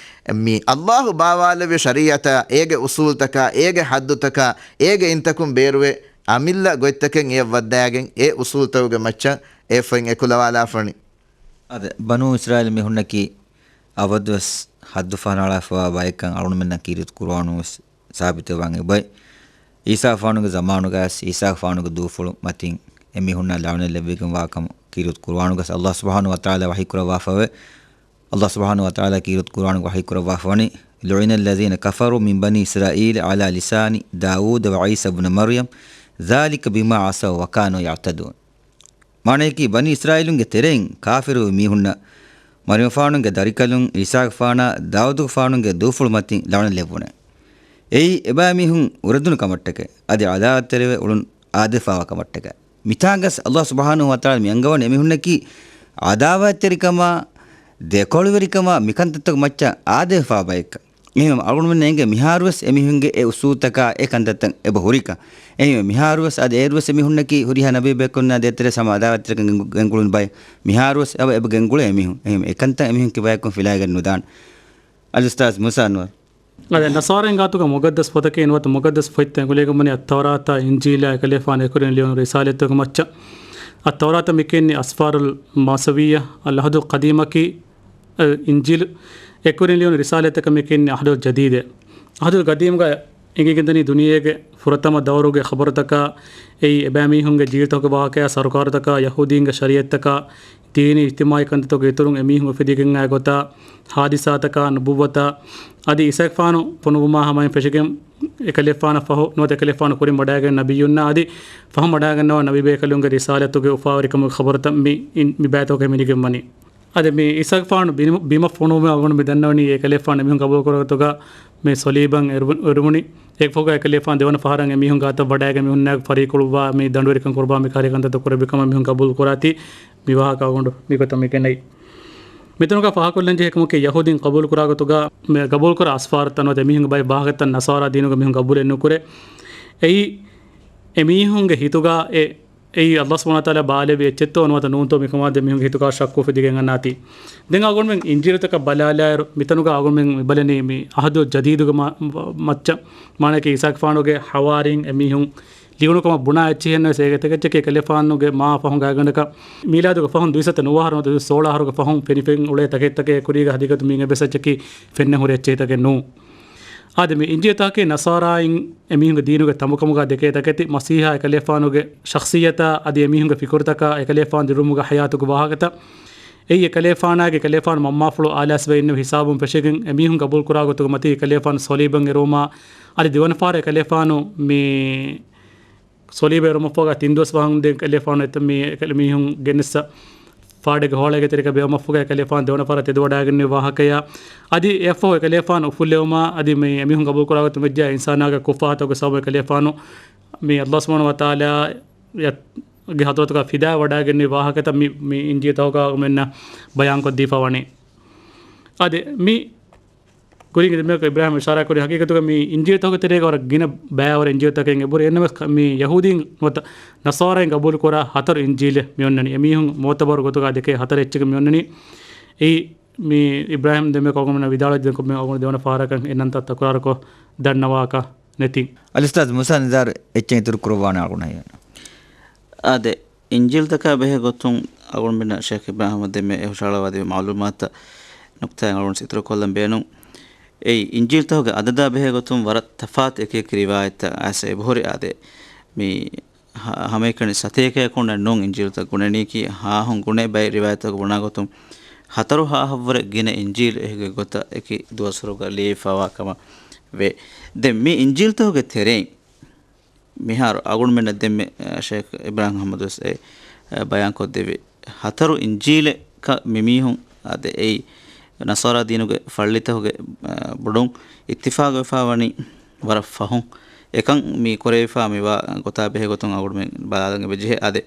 މި ﷲ ބާވާލެއްވި ޝަރީޢަތާ، އޭގެ އުޞޫލްތަކާ، އޭގެ ޙައްދުތަކާ، އޭގެ އިންތަކުން ބޭރުވެ، އަމިއްލަ ގޮތްތަކެއް އެޔަށް ވައްދާގެން، އެ އުޞޫލްތަކުގެ މައްޗަށް އެ ފޮތް އެކުލަވާލާފަނި. އާދެ، ބަނޫ އިސްރާއީލް މީހުންނަކީ އަބަދުވެސް ޙައްދު ފަހަނައަޅާފަވާ ބައެއްކަން އަޅުގަނޑުމެންނަށް ކީރިތި ޤުރުއާނުން ވެސް ސާބިތުވެވާން އެބައި. ޢީސާގެފާނުގެ ޒަމާނުގައި ވެސް ޢީސާގެފާނުގެ ދޫފުޅު މަތިން އެމީހުންނަށް ލަޢުނަތް ލެއްވިގެންވާ ކަމަށް ކީރިތި ޤުރުއާނުގައި ވެސް ﷲ ސުބްޙާނަހޫ ވަތަޢާލާ ވަޙީ ކުރައްވާފަވޭ. ﷲ ސުބްޙާނަހޫ ވަތަޢާލާ ކީރިތި ޤުރުއާނުގައި ވަޙީ ކުރައްވާފަވަނީ، لعن الذين كفروا من بني إسرائيل على لسان داود وعيسى ابن مريم ذلك بما عصوا وكانوا يعتدون. މާނަޔަކީ، ބަނީ އިސްރާއީލުންގެ ތެރެއިން ކާފިރު މީހުންނަށް، މަރިޔަމްފާނުގެ ދަރިކަލުން، އީސާގެފާނާ، ދާއޫދުގެފާނުގެ ދޫފުޅު މަތިން ލަޢުނަތް ލެއްވުނެ. އެއީ، އެބައިމީހުން އުރެދުނު ކަމަށްޓަކައި، އަދި ޢަދާވަތްތެރިވެ އުޅުން އާދެފާވާ ކަމަށްޓަކައި. މިތާނގަސް ﷲ ސުބްޙާނަހޫ ވަތަޢާލާ މި އަންގަވަން އެމީހުންނަކީ ޢަދާވަތްތެރިކަމާ، ދެކޮޅުވެރިކަމާ، މިކަންތައްތަކު މައްޗަށް އާދެވިފާ ބައެއްކަން. އެހެންވެ އަޅުގަނޑުމެންނަށް އެނގޭ މިހާރުވެސް އެމީހުންގެ އެ އުސޫލުތަކާ އެ ކަންތައްތައް އެބަ ހުރިކަން. އެހެންވެ މިހާރުވެސް އަދި އޭރުވެސް އެމީހުންނަކީ ހުރިހާ ނަބީ ބަޔަކުންނާ ދޭތެރޭ ހަމަ އަދާވަތްތެރިކަން ގެންގު-، ގެންގުޅުން ބައެއް. މިހާރުވެސް އެބަ، އެބަ ގެންގުޅޭ އެމީހުން. އެހެންވެ އެކަންތައް އެމީހުން ކިބަޔަކުން ފިލައިގެން ނުދާނެ. އަލްއުސްތާޛް މޫސާ އަންވަރު. އަދި ނަޞާރާއިން ގާތުގަ މުޤައްދަސް ފޮތަކީ ނުވަތަ މުޤައްދަސް ފޮތްތައް އެނގުލެވިގެންވަނީ އައްތައުރާތާ އިންޖީލާ އެކަލޭފާނު އެކުރިން ލިޔުނު ރިސާލަތްތަކުގެ މައްޗަށް. އައްތައުރާތަށް މިކިޔަނީ އަސްފާރުލް މައުސަވިއްޔާ، އަލްޢަހްދު ޤަދީމަކީ، އަ، އިންޖީލު އެކުރިން ލިޔުނު ރިސާލަތްތަކަށް މިކިޔަނީ އަހްދު ޖަދީދޭ. އަހްދު ޤަދީމުގަ އެނގިގެންދަނީ ދުނިޔޭގެ ފުރަތަމަ ދައުރުގެ ޚަބަރުތަކާ، އެއީ އެބައިމީހުންގެ ޖީލުތަކުގެ ވާޤިޢާ، ސަރުކާރުތަކާ، ޔަހޫދީންގެ ޝަރީޢަތްތަކާ، ދީނީ އިޖްތިމާޢީ ކަންތައްތަކުގެ އިތުރުން އެމީހުން އުފެދިގެން އައި ގޮތާ، ޙާދިސާތަކާ، ނުބުއްވަތާ، އަދި އީސާގެފާނު ފޮނުއްވުމާ ހަމައިން ފެށިގެން އެކަލޭފާނަށް ފަހު ނުވަތަ އެކަލޭފާނު ކުރިން ވަޑައިގެން ނަބިއްޔުންނާ އަދި ފަހުން ވަޑައިގަންނަވާ ނަބީބޭކަލުންގެ ރިސާލަތުގެ އުފާވެރިކަމުގެ ޚަބަރުތައް މި، މި ބައިތަކުގައި މި ލިޔެވިގެންވަނީ. އަދި މި އީސާގެފާނު ބިނު-، ބިމަށް ފޮނުވުމުގެ އަޅުގަނޑު މި ދަންނަވަނީ އެކަލޭފާނު އެމީހުން ގަބޫލުކުރާ ގޮތުގަ މި ޞަލީބަށް އެރު-، އެރުވުނީ. އެއަށްފަހުގަ އެކަލޭފާނު ދެވަނަ ފަހަރަށް އެމީހުން ގާތަށް ވަޑައިގެން މީހުންނާއެކު ފަރީއްކުޅުއްވާ، މި ދަނޑުވެރިކަން ކުރުވާ، މި ކަހަލަ ކަންތައްތައް ކުރެއްވި ކަމަށް މީހުން ގަބޫލު ކުރާތީ، މި ވާހަކަ އަޅުގަނޑު މިގޮތަށް މި ގެނައީ. މިތަނުގަ ފާހަގަކޮށްލަންޖެހޭ ކަމަކީ، ޔަހޫދީން ޤަބޫލުކުރާ ގޮތުގަ، މި ގަބޫލުކުރާ އަސްފާރުތައް ނުވަތަ އެމީހުންގެ ބައެއް ވާހަކަތައް ނަޞާރާ ދީނުގަ މީހުން ގަބޫލެއް ނުކުރޭ. އެއީ، އެމީހުންގެ ހިތުގަ އެ އެއީ ﷲ ސުބްޙާނަހޫ ވަތަޢާލާ ބާލެއްވި އެއްޗެއްތޯ ނުވަތަ ނޫންތޯ މިކަމާ ދެ މީހުންގެ ހިތުގަ ޝައްކު އުފެދިގެން އަންނާތީ. ދެން އަޅުގަނޑުމެން އިންޖީލުތަކަށް ބަލާލާއިރު، މިތަނުގަ އަޅުގަނޑުމެން މި ބަލަނީ މި އަހްދު ޖަދީދުގެ މަ-، މައްޗަށް، މާނައަކީ އީސާގެފާނުގެ ޙަވާރީން އެމީހުން ލިޔުނު ކަމަށް ބުނާ އެއްޗެހި ނަމަވެސް އޭގެ ތަކެއްޗަކީ އެކަލޭފާނުގެ މާ ފަހުން ގާތްގަނޑަކަށް މީލާދުގެ ފަހުން ދުއިސައްތަ ނުވަ އަހަރު ނުވަތަ ދުއިސައްތަ ސޯޅަ އަހަރުގެ ފަހުން ފެނިފެން އުޅޭ ތަކެއްތަކެއް ކުރީގަ ހަގީގަތު މިއިން އެއްވެސް އެއްޗަކީ ފެންނަ ހުރި އެއްޗެހިތަކެއް ނޫން. އާދެ، މި އިންޖީލުތަކަކީ ނަޞާރާއިން އެމީހުންގެ ދީނުގެ ތަނބުކަމުގަ ދެކޭ ތަކެތި. މަސީޙާ އެކަލޭފާނުގެ ޝަޚްޞިއްޔަތާ އަދި އެމީހުންގެ ފިކުރުތަކާ އެކަލޭފާނު ދިރުމުގެ ޙަޔާތުގެ ވާހަކަތައް. އެއީ އެކަލޭފާނާގެ އެކަލޭފާނު މަންމާފުޅު އާލާސްވެ އިންނެވި ހިސާބުން ފެށިގެން އެމީހުން ގަބޫލުކުރާ ގޮތުގެ މަތީ އެކަލޭފާނު ޞަލީބަށް އެރުވުމާ އަދި ދެވަނަ ފަހަރަށް އެކަލޭފާނު މި ޞަލީބަށް އެރުމަށްފަހުގަ ތިން ދުވަސް ވަހަން ދެން އެކަލޭފާނު އެތައް މީ އެކަލޭ މީހުން ގެނެއްސަ ފާޑެއްގެ ހޯޅައިގެ ތެރޭގަ ބޭއްވުމަށްފަހުގަ އެކަލޭފާނު ދެވަނަ ފަހަރަށް ތެދުވަޑައިގެންނެވި ވާހަކަޔާ. އަދި އެއަށްފަހު އެކަލޭފާނު އުފުއްލެވުމާ އަދި މި އެމީހުން ގަބޫލުކުރާ ގޮތުން ވެއްޖެ އިންސާނާގެ ކުށްފާހަތަކުގެ ސަބަބުން އެކަލޭފާނު މި ﷲ ސުބްޙާނަހޫ ވަތަޢާލާ ގެ ޙަޟްރަތުގަ ފިދާވެވަޑައިގެންނެވި ވާހަކަތައް މި، މި އިންޖީލުތަކުގަ އަޅުގަނޑުމެންނަށް ބަޔާންކޮށްދީފަ ވަނީ. އަދި މި ކުރިން އެދެމެކަ އިބްރާހީމް އިޝާރާތްކުރި ހަގީގަތުގަ މި އިންޖީލުތަކުގެ ތެރޭގަ ވަރަށް ގިނަ ބައިވަރު އިންޖީލުތަކެއް އެބުރި. އެންނަމަވެސް މި ޔަހޫދީން ނުވަތަ ނަޞާރާއިން ގަބޫލުކުރާ ހަތަރު އިންޖީލެއް މި އޮންނަނީ. އެމީހުން މުޢުތަބަރު ގޮތުގަ ދެކޭ ހަތަރު އެއްޗެއް މި އޮންނަނީ. އެއީ މި އިބްރާހީމް ދެމެކަ އަޅުގަނޑުމެންނަށް ވިދާޅުވެއްޖެ ކޮންމެ އަޅުގަނޑު ދެވަނަ ފަހަރަކަށް އެންނަންތައް ތަކުރާރުކޮށް ދަންނަވާކަށް ނެތިން. އަލްއުސްތާޛް މޫސާ ނިޒާރު އެއްޗެއް އިތުރު ކުރައްވާނެ އަޅުގަނޑަށް. އާދެ، އިންޖީލުތަކާ ބެހޭ ގޮތުން އަޅުގަނޑުމެންނަށް ޝޭޚް އިބްރާހީމް ދެމެ އެ ހުށަހަޅަވާދެއްވި މަޢުލޫމާތަށް ނުކްތާއިން އަޅުގަނޑު އިތުރު ކޮށްލަން ބޭނުން. އެއީ، އިންޖީލުތަކުގެ އަދަދާ ބެހޭ ގޮތުން ވަރަށް ތަފާތު އެކިއެކި ރިވާޔަތްތައް އައިސް އެބަހުރި. އާދެ، މި ހަ-، ހަމައެކަނި ސަތޭކައަކުންނެއް ނޫން އިންޖީލުތައް ގުނެނީކީ، ހާހުން ގުނޭ ބައެއް ރިވާޔަތްތަކު ބުނާ ގޮތުން ހަތަރު ހާހަށްވުރެ ގިނަ އިންޖީލު އެކި ގޮތަށް އެކި ދުވަސްވަރުގަ ލިޔެފަވާ ކަމަށް ވޭ. ދެން މި އިންޖީލުތަކުގެ ތެރެއިން މިހާރު އަޅުގަނޑުމެންނަށް ދެންމެ، އަ، ޝޭޚް އިބްރާހީމް އަޙްމަދު ވެސް އެ، އަ، ބަޔާންކޮށްދެއްވި ހަތަރު އިންޖީލެއް ކަ-، މި މީހުން އަދެ އެއީ ނަޞާރާ ދީނުގެ ފައްޅިތަކުގެ، އަ، ބޮޑުން އިއްތިފާގުވެފާ ވަނީ ވަރަށް ފަހުން. އެކަން މި ކުރެވިފާ މިވާ ގޮތާ ބެހޭ ގޮތުން އަޅުގަނޑުމެން ބަލާލަން އެބަޖެހޭ. އާދެ،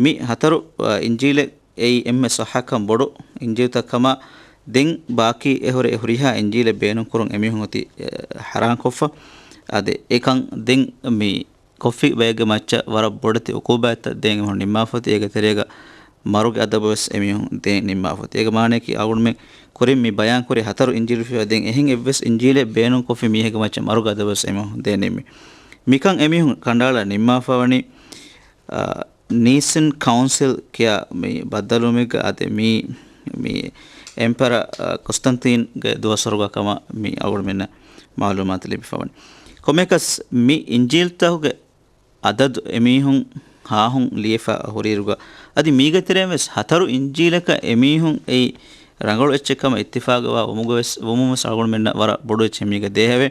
މި ހަތަރު، އަ، އިންޖީލެއް އެއީ އެންމެ ޞައްޙަކަން ބޮޑު އިންޖީލުތައް ކަމަށް ދެން ބާކީ އެ ހުރި އެ ހުރިހާ އިންޖީލެއް ބޭނުންކުރުން އެމީހުން އޮތީ، އެ، ޙަރާންކޮށްފަ. އާދެ، އެކަން ދެން މި ކޮށްފި ބައެއްގެ މައްޗަށް ވަރަށް ބޮޑެތި އުޤޫބާތްތައް ދޭން އެމީހުން ނިންމާފަތި. އޭގެ ތެރޭގަ މަރުގެ އަދަބު ވެސް އެމީހުން ދޭން ނިންމާފަތި. އޭގެ މާނަޔަކީ އަޅުގަނޑުމެން ކުރިން މި ބަޔާންކުރި ހަތަރު އިންޖީލު ފިޔަވައި ދެން އެހެން އެއްވެސް އިންޖީލެއް ބޭނުންކޮށްފި މީހެއްގެ މައްޗަށް މަރުގެ އަދަބު ވެސް އެމީހުން ދޭން ނިންމި. މިކަން އެމީހުން ކަނޑައަޅާ ނިންމާފަވަނީ، އާ، ނީސިން ކައުންސިލް ކިޔާ މި ބައްދަލުވުމެއްގަ އާދެ މީ، މި އެމްޕަރަ، އާ، ކޮންސްޓަންތީންގެ ދުވަސްވަރުގަ ކަމަށް މި އަޅުގަނޑުމެންނަށް މަޢުލޫމާތު ލިބިފަވަނީ. ކޮންމެއަކަސް މި އިންޖީލުތަކުގެ އަދަދު އެމީހުން ހާހުން ލިޔެފަ ހުރިއިރުގަ، އަދި މީގެ ތެރެއިން ވެސް ހަތަރު އިންޖީލަކަށް އެމީހުން އެއީ ރަނގަޅު އެއްޗެއް ކަމަށް އިއްތިފާގުވާ ވުމުގަ ވެސް، ވުމުން ވެސް އަޅުގަނޑުމެންނަށް ވަރަށް ބޮޑު އެއްޗެއް މީގަ ދޭހަވޭ.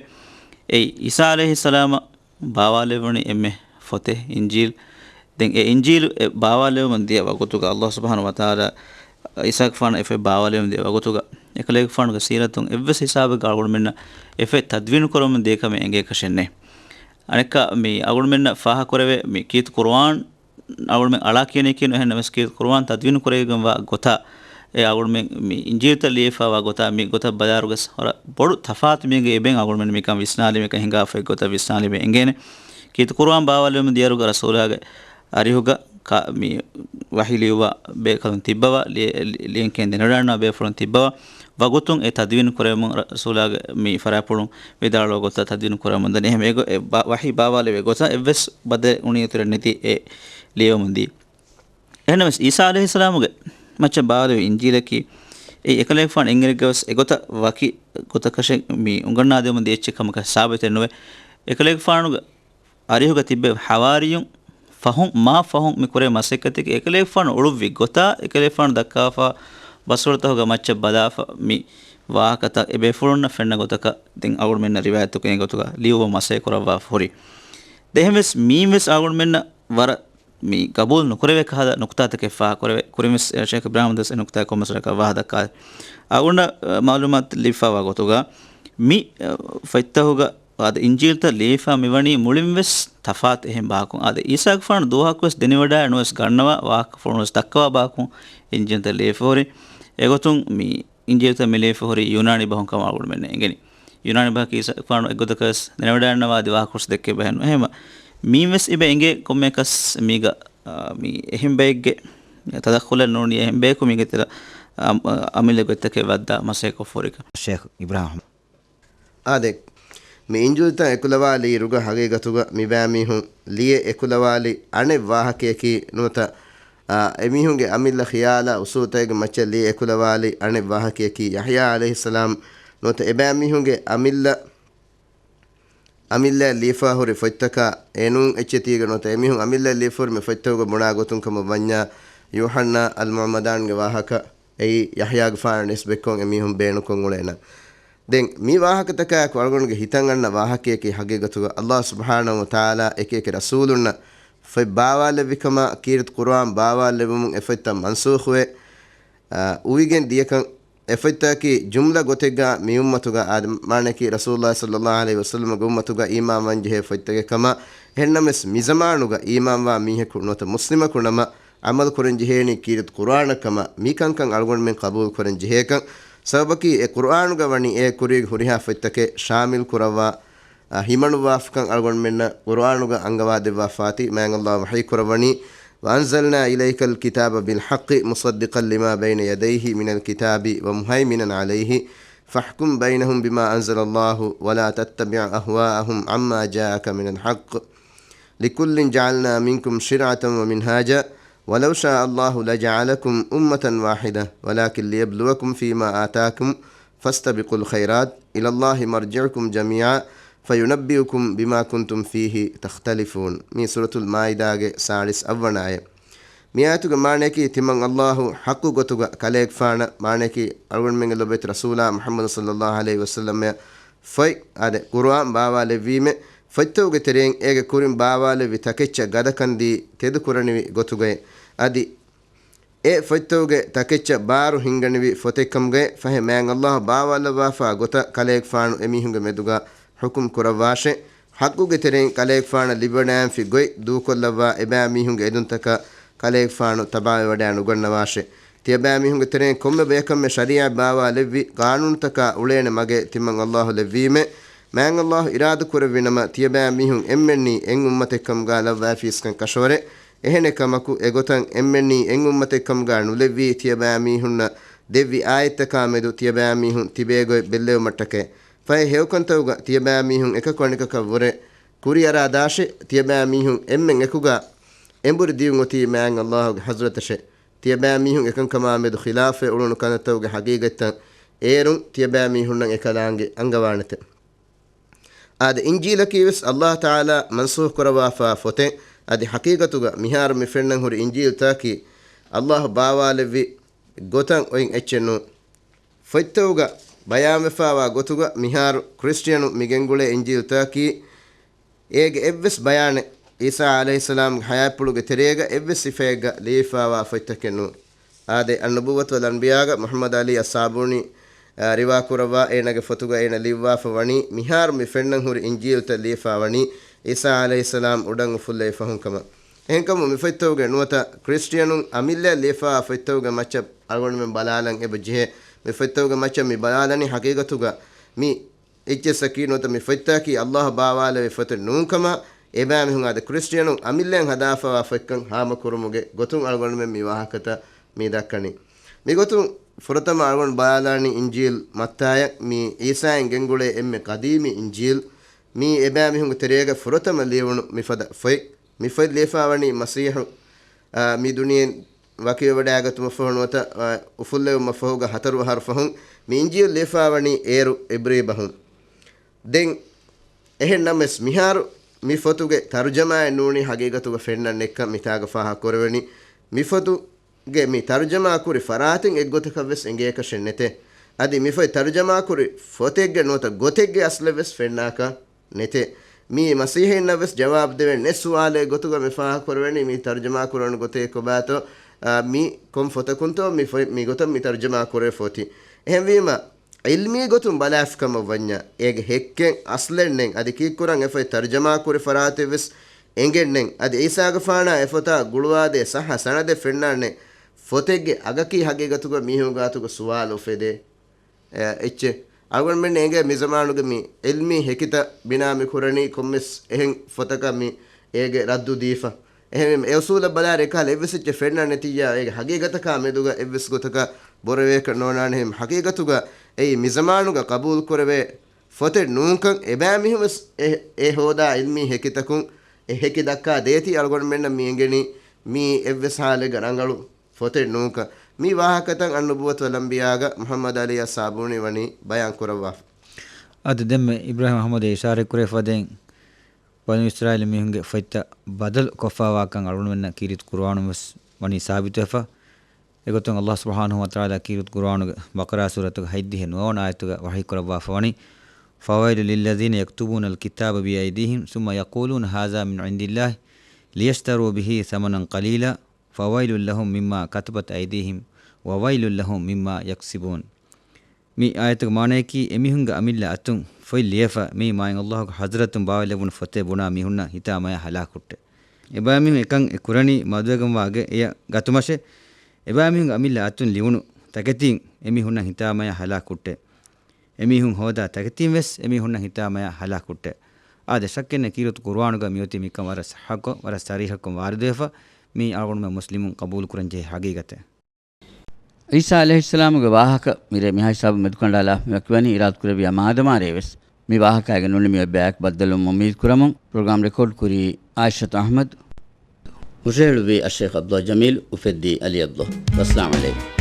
އެއީ، އީސާ ޢަލައިހިއްސަލާމަށް ބާވާލެއްވުނީ އެންމެ ޕޮތެއް އިންޖީލް. ދެން އެ އިންޖީލު އެ ބާވާލެވުމަށް ދިޔަ ވަގުތުގަ ﷲ ސުބްޙާނަހޫ ވަތަޢާލާ ޢީސާގެފާނަށް އެ ފޮތް ބާވާލެވުމަށް ދިޔަ ވަގުތުގަ އެކަލޭގެފާނުގެ ސީރަތުން އެއްވެސް ހިސާބެއްގަ އަޅުގަނޑުމެންނަށް އެ ފޮތް ތަދްވީނު ކުރަމުން ދިޔަ ކަމެއް އެނގޭކަށެއް ނެތް. އަނެއްކާ މި އަޅުގަނޑުމެންނަށް ފާހަގަކުރެވޭ މި ކީރިތި ޤުރުއާން އަޅުގަނޑުމެން އަޅާ ކިޔަނީކީ ނޫން، އެހެންނަމަވެސް ކީރިތި ޤުރުއާން ތަދްވީނު ކުރެވިގެންވާ ގޮތާ، އެ އަޅުގަނޑުމެން މި އިންޖީލުތައް ލިޔެފައިވާ ގޮތާ މި ގޮތަށް ބަލާއިރުވެސް ވަރަށް ބޮޑު ތަފާތު މީގެ އެބައިން އަޅުގަނޑުމެން މިކަން ވިސްނާލީމަކަށް ހިނގާފައި ގޮތަށް ވިސްނާލީމަ އެނގޭނެ. ކީރިތި ޤުރުއާން ބާވާލެވުމަށް ދިޔައިރުގަ ރަސޫލާގެ އަރިހުގަ ކާ-، މި ވަޙީ ލިޔުއްވާ ބޭކަލުން ތިއްބަވާ، ލިޔެ-، ލި-، ލިޔެން ކިޔަން ދެނެވަޑައިގަންނަވާ ބޭފުޅުން ތިއްބަވާ، ވަގުތުން އެ ތަދްވީނު ކުރެވުމުން ރަސޫލާގެ މި ފަރާތްޕުޅުން ވިދާޅުވާ ގޮތަށް ތަދްވީނު ކުރަމުން ދަނީ. އެހެން އެ ގޮ-، އެ ބަ-، ވަޙީ ބާވާލެވޭ ގޮތަށް އެއްވެސް ބަދަލެއް އުނިއެތުރެއް ނެތި އެ ލިޔެވަމުން ދީ. އެހެންނަމަވެސް އީސާ ޢަލައިހިއްސަލާމުގެ މައްޗަށް ބާވާލެވި އިންޖީލަކީ އެ އެކަލޭގެފާނު އެންގެންނެއްގަވެސް އެގޮތަށް ވަކި ގޮތަކަށެއް މި އުނގަންނާދެވުމުން ދިޔަ އެއްޗެއް ކަމަކަށް ސާބިތެއް ނުވޭ. އެކަލޭގެފާނުގެ އަރިހުގަ ތިއްބެވި ޙަވާރީއުން ފަހުން، މާ ފަހުން މި ކުރެވޭ މަސައްކަތަކީ އެކަލޭގެފާނު އުޅުއްވި ގޮތާ، އެކަލޭގެފާނު ދައްކާފާ ބަސްފުޅުތަކުގެ މައްޗަށް ބަލާފަ މި ވާހަކަތައް އެބޭފުޅުންނަށް ފެންނަ ގޮތަކަށް ދެން އަޅުގަނޑުމެންނަށް ރިވާޔަތްތަކުން އެ ގޮތުގަ ލިޔުއްވަން މަސައްކަތް ކުރައްވާފަ ހުރި. ދެން އެހެންވެސް މީންވެސް އަޅުގަނޑުމެންނަށް ވަރަށް މި ގަބޫލު ނުކުރެވޭ ކަހަލަ ނުކުތާތަކެއް ފާހަގަކުރެވޭ. ކުރިންވެސް ޝޭޚް އިބްރާހިމް ދަސް އެ ނުކުތާ ކޮންމެސް ރަކަށް ވާހަކަ ދައްކާ. އަޅުގަނޑަށް، އަ، މަޢުލޫމާތު ލިބިފައިވާ ގޮތުގަ މި، އަ، ފޮތްތަކުގަ އަދި އިންޖީލްތައް ލިޔެފަ މިވަނީ މުޅިންވެސް ތަފާތު އެހެން ބަހަކުން. އަދި އީސާގެފާނު ދުވަހަކުވެސް ދެނެވަޑައި ނުވެސް ގަންނަވާ ވާހަކަފުޅުންވެސް ދައްކަވާ ބަހަކުން އިންޖީލްތައް ލިޔެފަ ހުރި. އެގޮތުން މި އިންޖީލްތައް މި ލިޔެފަ ހުރީ ޔޫނާނީ ބަހުން ކަމަށް އަޅުގަނޑުމެންނަށް އެނގެނީ. ޔޫނާނީ ބަހަކީ އީސާގެފާނު އެއްގޮތަކަށް ވެސް ދެނެވަޑައިގަންނަވާ އަދި ވާހަކަފުޅުވެސް ދެއްކޭ ބަހެއް ނޫން. އެހެންވީމަ މީންވެސް އެބަ އެނގޭ ކޮންމެއަކަސް މީގަ، އާ، މި އެހެން ބައެއްގެ ތަދައްޚުލެއް ނޫނީ އެހެން ބަޔަކު މީގެ ތެރެ، އަ، އަމިއްލަ ގޮތްތަކެއް ވައްދާ މަސައްކަތް ކޮށްފަ ހުރިކަން. ޝޭޚް އިބްރާހިމް. އާދެ، މި އިންޖީލްތައް އެކުލަވާލިއިރުގަ ހަގީގަތުގަ މިބައިމީހުން ލިޔެ އެކުލަވާލި އަނެއް ވާހަކަޔަކީ ނުވަތަ، އާ، އެމީހުންގެ އަމިއްލަ ޚިޔާލާ އުސޫލުތަކެއްގެ މައްޗަށް ލިޔެ އެކުލަވާލި އަނެއް ވާހަކަޔަކީ ޔަޙްޔާ ޢަލައިހިއްސަލާމް ނުވަތަ އެބައިމީހުންގެ އަމިއްލަ، އަމިއްލައަށް ލިޔެފަ ހުރި ފޮތްތަކާ އެނޫން އެއްޗެތީގަ ނުވަތަ އެމީހުން އަމިއްލައަށް ލިޔެފަ ހުރި މި ފޮތްތަކުގަ ބުނާ ގޮތުން ކަމަށް ވަންޏާ ޔޫޙަންނާ އަލްމުޢައްމަދާންގެ ވާހަކަ އެއީ ޔަޙްޔާގެފާނަށް ނިސްބަތްކޮށް އެމީހުން ބޭނުންކޮށް އުޅޭނަ. ދެން މި ވާހަކަތަކާއެކު އަޅުގަނޑުގެ ހިތަށް އަންނަ ވާހަކަޔަކީ ހަގީގަތުގަ ﷲ ސުބްޙާނަހޫ ވަތަޢާލާ އެކިއެކި ރަސޫލުންނަށް ފޮތް ބާވާލެއްވިކަމާ، ކީރިތި ޤުރުއާން ބާވާލެއްވުމުން އެ ފޮތްތައް މަންސޫޚުވެ، އާ، އުވިގެން ދިޔަކަން. އެ ފޮތްތަކަކީ ޖުމްލަ ގޮތެއްގަ މި އުއްމަތުގަ، އާދެ، މާނައަކީ ރަސޫލުﷲ ޞައްލައްލާހު ޢަލައިހި ވަސައްލަމަގެ އުއްމަތުގަ އީމާންވާންޖެހޭ ފޮތްތަކެއް ކަމަށް. އެހެންނަމަވެސް މިޒަމާނުގަ އީމާންވާ މީހަކު ނުވަތަ މުސްލިމަކު ނަމަ، ޢަމަލު ކުރަންޖެހޭނީ ކީރިތި ޤުރުއާނަށް ކަމަށް. މިކަންކަން އަޅުގަނޑުމެން ޤަބޫލު ކުރަން ޖެހޭކަން. ސަބަބަކީ އެ ޤުރުއާނުގަ ވަނީ އޭގެ ކުރީގެ ހުރިހާ ފޮތްތަކެއް ޝާމިލް ކުރައްވާ، އަ، ހިމަނުއްވާފަކަން އަޅުގަނޑުމެންނަށް ޤުރުއާނުގަ އަންގަވާދެއްވާފާތީ. މާތް ﷲ ވަޙީ ކުރައްވަނީ، وأنزلنا إليك الكتاب بالحق مصدقا لما بين يديه من الكتاب ومهيمنا عليه فاحكم بينهم بما أنزل الله ولا تتبع أهواءهم عما جاءك من الحق لكل جعلنا منكم شرعة ومنهاجا ولو شاء الله لجعلكم أمة واحدة ولكن ليبلوكم فيما آتاكم فاستبقوا الخيرات إلى الله مرجعكم جميعا فينبئكم بما كنتم فيه تختلفون. މީ ސޫރަތުލް މާއިދާގެ ސާޅީސް އަށްވަނަ އާޔަތް. މި އާޔަތުގެ މާނައަކީ، ތިމަން ﷲ ޙައްޤު ގޮތުގަ ކަލޭގެފާނަށް، މާނައަކީ، އަޅުގަނޑުމެންގެ ލޮބުވެތި ރަސޫލާ މުޙައްމަދު ޞައްލައްލާހު ޢަލައިހި ވަސައްލަމައަށް ފޮތް، އާދެ، ޤުރުއާން ބާވާލެއްވީމެ، ފޮތްތަކުގެ ތެރެއިން އޭގެ ކުރިން ބާވާލެއްވި ތަކެއްޗަށް ގަދަކަން ދީ ތެދުކުރަނިވި ގޮތުގައި، އަދި އެ ފޮތްތަކުގެ ތަކެއްޗަށް ބާރު ހިންގަނިވި ފޮތެއްކަމުގައި ފަހެ، މާތް ﷲ ބާވާލައްވާފާ ގޮތަށް ކަލޭގެފާނު އެމީހުންގެ މެދުގަ ޙުކުމް ކުރައްވާށެ. ޙައްޤުގެ ތެރެއިން ކަލޭގެފާނަށް ލިބިވަޑައިގެންފި ގޮތް ދޫކޮށްލައްވާ، އެބައިމީހުންގެ އެދުންތަކަށް ކަލޭގެފާނު ތަބާވެވަޑައި ނުގަންނަވާށެ. ތިޔަބައިމީހުންގެ ތެރެއިން ކޮންމެ ބަޔަކަށްމެ ޝަރީޢަތް ބާވާލެއްވި ޤާނޫނުތަކާ އުޅޭނެ މަގެއް ތިމަން ﷲ ލެއްވީމެ. މާތް ﷲ އިރާދަ ކުރެއްވި ނަމަ، ތިޔަބައިމީހުން އެންމެންނީ އެއް އުއްމަތެއްކަމުގަ ލައްވައިފިޔަސްކަން ކަށަވަރެއް. އެހެނެއް ކަމަކު، އެގޮތަށް އެންމެންނީ އެއް އުއްމަތެއްކަމުގަ ނުލެއްވީ، ތިޔަބައިމީހުންނަށް ދެއްވި އާޔަތްތަކާ މެދު ތިޔަބައިމީހުން ތިބޭގޮތް ބެއްލެވުމަށްޓަކައި. ފަހެ ހެޔޮކަންތަކުގަ ތިޔަބައިމީހުން އެކަކު އަނެކަކަށްވުރެ ކުރިއަރާދާށެ. ތިޔަބައިމީހުން އެންމެން އެކުގަ އެނބުރި ދިޔުން އޮތީ މާތް ﷲ ގެ ޙަޟްރަތަށެ. ތިޔަބައިމީހުން އެކަންކަމާ މެދު ޚިލާފަށް އުޅުނު ކަންތައްތަކުގެ ހަގީގަތްތައް އޭރުން ތިޔަބައިމީހުންނަށް އެކަލާނގެ އަންގަވާނެތެ. އާދެ، އިންޖީލަކީވެސް ﷲ ތަޢާލާ މަންސޫޚް ކުރައްވާފާ ފޮތެއް. އަދި ޙަޤީޤަތުގަ މިހާރު މި ފެންނަން ހުރި އިންޖީލްތަކަކީ ﷲ ބާވާލެއްވި ގޮތަށް އޮތް އެއްޗެއް ނޫން. ފޮތްތަކުގަ ބަޔާންވެފާވާ ގޮތުގަ މިހާރު ކްރިސްޓިއަނު މި ގެންގުޅޭ އިންޖީލްތަކަކީ އޭގެ އެއްވެސް ބަޔާނެއް ޢީސާ ޢަލައިހިއްސަލާމްގެ ޙަޔާތްޕުޅުގެ ތެރޭގަ އެއްވެސް ސިފައެއްގަ ލިޔެފާވާ ފޮތްތަކެއް ނޫން. އާދެ، އައްނުބުއްވަތު ވަލް އަންބިޔާގަ މުޙައްމަދު ޢަލީ އައްސާބޫނީ، އާ، ރިވާ ކުރައްވާ، އޭނާގެ ފޮތުގަ އޭނާ ލިޔުއްވާފަ ވަނީ، މިހާރު މި ފެންނަން ހުރި އިންޖީލުތައް ލިޔެފާ ވަނީ، ޢީސާ ޢަލައިހިއްސަލާމް އުޑަން އުފުއްލެވި ފަހުން ކަމަށް. އެހެންކަމުން މި ފޮތްތަކުގެ ނުވަތަ ކްރިސްޓިއަނުން އަމިއްލައަށް ލިޔެފާވާ ފޮތްތަކުގެ މައްޗަށް އަޅުގަނޑުމެން ބަލާލަން އެބަ ޖެހޭ. މި ފޮތްތަކުގެ މައްޗަށް މި ބަލާލަނީ ހަގީގަތުގަ މި އެއްޗެއްސަކީ ނުވަތަ މި ފޮތްތަކަކީ ﷲ ބާވާލެވި ފޮތެއް ނޫންކަމަށް، އެބައިމީހުން އާދެ ކްރިސްޓިއަނުން އަމިއްލައަށް ހަދާފަވާ ފޮތްކަން ހާމަކުރުމުގެ ގޮތުން އަޅުގަނޑުމެން މި ވާހަކަތައް މި ދައްކަނީ. މިގޮތުން ފުރަތަމަ އަޅުގަނޑު ބަލާލާނީ އިންޖީލް މައްތާޔަށް މި ޢީސާއިން ގެންގުޅޭ އެންމެ ޤަދީމީ އިންޖީލް. މީ އެބައިމީހުންގެ ތެރޭގަ ފުރަތަމަ ލިޔެވުނު މިފަދަ ފޮތް. މި ފޮތް ލިޔެފާވަނީ މަސީޙު، އާ، މި ދުނިޔެއިން ވަކިވެވަޑައިގަތުމަށްފަހު ނުވަތަ، އާ، އުފުއްލެވުމަށްފަހުގަ ހަތަރު އަހަރު ފަހުން. މި އިންޖީލް ލިޔެފާވަނީ އޭރު އިބްރީ ބަހުން. ދެން އެހެން ނަމަވެސް މިހާރު މި ފޮތުގެ ތަރުޖަމާއެއް ނޫނީ ހަގީގަތުގަ ފެންނަން ނެތްކަން މިތާގަ ފާހަގަކުރެވެނީ. މި ފޮތުގެ މި ތަރުޖަމާކުރި ފަރާތެއް އެއްގޮތަކަށްވެސް އެނގޭކަށެއް ނެތޭ. އަދި މި ފޮތް ތަރުޖަމާކުރި ފޮތެއްގެ ނުވަތަ ގޮތެއްގެ އަސްލެއްވެސް ފެންނާކަށް ނެތޭ. މީ މަސީޙީންނަށްވެސް ޖަވާބު ދެވޭ ނެތް ސުވާލެއް ގޮތުގަ މި ފާހަގަކުރެވެނީ މީ ތަރުޖަމާ ކުރަން ގޮތެއް ކޮބާތޯ، އާ، މީ ކޮން ފޮތަކުންތޯ މި ފޮތް މި ގޮތަށް މި ތަރުޖަމާ ކުރެވިފަ އޮތީ. އެހެންވީމަ، ޢިލްމީ ގޮތުން ބަލާފި ކަމަށް ވަންޏާ، އޭގެ ހެއްކެއް އަސްލެއް ނެތް. އަދި ކީއްކުރަން އެ ފޮތް ތަރުޖަމާ ކުރި ފަރާތެއްވެސް އެނގެން ނެތް. އަދި ޢީސާގެފާނާ އެ ފޮތާ ގުޅުވާދޭ ޞައްޙަ ސަނަދެއް ފެންނާނެ ފޮތެއްގެ އަގަކީ ހަގީގަތުގަ މީހުން ގާތުގަ ސުވާލު އުފެދޭ. އެ، އެއްޗެއް. އަޅުގަނޑުމެން އެނގޭ މި ޒަމާނުގެ މި ޢިލްމީ ހެކިތައް ބިނާ މި ކުރަނީ ކޮންމެސް އެހެން ފޮތަކަށް މި އޭގެ ރައްދު ދީފަ. އެހެންވީމަ އެ އުސޫލަށް ބަލާއިރު އެކަހަލަ އެއްވެސް އެއްޗެއް ފެންނަން ނެތިއްޔާ، އޭގެ ހަގީގަތަކާ މެދުގަ އެއްވެސް ގޮތަކަށް ބުރެވޭކަށް ނޯންނާނެ. އެހެން ހަގީގަތުގަ އެއީ މި ޒަމާނުގަ ޤަބޫލު ކުރެވޭ ފޮތެއް ނޫންކަން އެބައިމީހުންވެސް އެ، އެ ހޯދާ ޢިލްމީ ހެކިތަކުން އެ ހެކި ދައްކާ ދޭތީ އަޅުގަނޑުމެންނަށް މި އެނގެނީ މީ އެއްވެސް ޙާލެއްގަ ރަނގަޅު ފޮތެއް ނޫންކަން. މި ވާހަކަތައް އައްނުބުއްވަތު ވަލް އަންބިޔާގަ މުޙައްމަދު ޢަލީ އައްސާބޫނީ ވަނީ ބަޔާން ކުރައްވާފަ. އަދި ދެންމެ އިބްރާހިމް އަޙްމަދު އިޝާރާތް ކުރެވިފަދައިން ބަނޫ އިސްރާއީލު މީހުންގެ ފޮތްތައް ބަދަލު ކޮށްފައިވާކަން އަޅުގަނޑުމެންނަށް ކީރިތި ޤުރުއާނުން ވެސް ވަނީ ސާބިތުވެފަ. އެގޮތުން ﷲ ސުބްޙާނަހޫ ވަތަޢާލާ ކީރިތި ޤުރުއާނުގެ ބަޤަރާ ސޫރަތުގެ ހަތްދިހަ ނުވަވަނަ އާޔަތުގަ ވަޙީ ކުރައްވާފަ ވަނީ، فَوَيْلٌ لِلَّذِينَ يَكْتُبُونَ الْكِتَابَ بِأَيْدِيهِمْ ثُمَّ يَقُولُونَ هَذَا مِنْ عِنْدِ اللَّهِ لِيَشْتَرُوا بِهِ ثَمَنًا قَلِيلًا فَوَيْلٌ لَهُمْ مِمَّا كَتَبَتْ أَيْدِيهِمْ وَوَيْلٌ لَهُمْ مِمَّا يَكْسِبُونَ. މި އާޔަތުގެ މާނަޔަކީ، އެމީހުންގެ އަމިއްލަ އަތުން ފޮތް ލިޔެފަ، މި މާތް ﷲ ގެ ޙަޟްރަތުން ބާވައިލެއްވުނު ފޮތެއް ބުނާ މީހުންނަށް ހިތާމަޔާ ހަލާކު ހުއްޓޭ. އެބައިމީހުން އެކަން އެ ކުރަނީ މަދުވެގެންވާ ގެޔަށް ގަތުމަށޭ. އެބައިމީހުންގެ އަމިއްލަ އަތުން ލިޔުނު ތަކެތީން އެމީހުންނަށް ހިތާމަޔާ ހަލާކު ހުއްޓޭ. އެމީހުން ހޯދާ ތަކެތީން ވެސް އެމީހުންނަށް ހިތާމަޔާ ހަލާކު ހުއްޓޭ. އާދެ، ޝައްކެއް ނެތް ކީރިތި ޤުރުއާނުގަ މިއޮތީ މިކަން ވަރަށް ޞައްޙަކޮށް، ވަރަށް ޞަރީޙަކޮށް ވާރިދުވެފަ. މީ އަޅުގަނޑުމެން މުސްލިމުން ޤަބޫލު ކުރަންޖެހޭ ހަގީގަތެއް. ޢީސާ ޢަލައިހިއްސަލާމުގެ ވާހަކަ މިރޭ މިހާ ހިސާބުން މެދުކަނޑާލާ މިވަކިވަނީ އިރާދަކުރެއްވިޔާ މާދަމާ ރޭވެސް. މި ވާހަކައިގެ ނުނިމި އެއްބަޔަކު ބައްދަލުވުމަށް އުއްމީދު ކުރަމުން، ޕްރޮގްރާމް ރެކޯޑް ކުރީ ޢާއިޝަތު އަޙްމަދު. ހުށަހެޅުއްވީ އައްޝައިޚް ޢަބްދުﷲ ޖަމީލް، އުފެއްދީ ޢަލީ ޢަބްދުﷲ. ވައްސަލާމް ޢަލައިކުމް.